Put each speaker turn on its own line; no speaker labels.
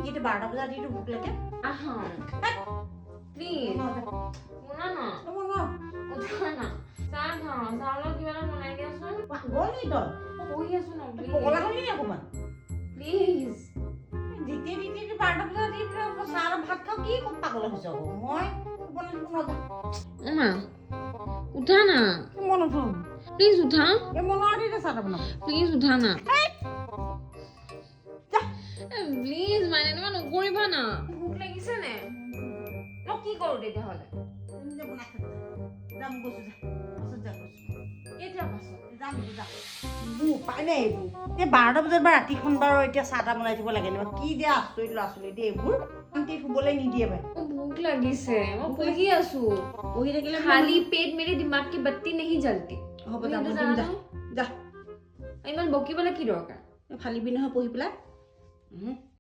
নেকি এতিয়া 12টা বজাত ৰাতিটো ভোক লাগে?
আহা, প্লিজ। শুনা না। উঠা না, চাহ খাওঁ। চাহৰ লগত কিবা এটা বনাই দিয়াচোন।
পাগল নি তই?
মই পঢ়ি আছো ন।
তই পগলা হলি নি অকণমান?
প্লিজ।
যেতিয়া তেতিয়া 12টা বজাত ৰাতি চাহ আৰু ভাত খাওঁ, কি খুব পাগল হৈছ আকৌ? মই বনাই দিব নাযাওঁ।
মা, উঠা না।
মই নুঠো।
প্লিজ উঠা।
এই মই নোৱাৰো এতিয়া চাহ তাহ বনাব।
প্লিজ উঠা না।
যা।
প্লিজ, মানে এনেকুৱা নকৰিবা না। ভোক লাগিছে নে? মই কি কৰোঁ তেতিয়াহ'লে?
নিজে বনাই খা। যাম গৈছো, যা, পাছত যা গৈছো।
কেতিয়া পাছত?
যাম যা। মোৰ উপায় নাই এইবোৰ। এই 12টা বজাত বা ৰাতিখন বাৰু এতিয়া চাহ তাহ বনাই দিব লাগে নে? কি যে আচৰিত ল'ৰা ছোৱালী দেই এইবোৰ, শান্তিত শুবলৈ নিদিয়ে পাই।
মোৰ ভোক লাগিছে, মই পঢ়ি আছো।
পঢ়ি থাকিলে
खाली पेट मेरे दिमाग की बत्ती नहीं जलती।
হ'ব, যা,
তুমি
মই
সেইটো
দিম, যা।
জানা।
যা।
ইমান বকিবলৈ কি দৰকাৰ?
ফালিবি নহয় পঢ়ি পেলাই।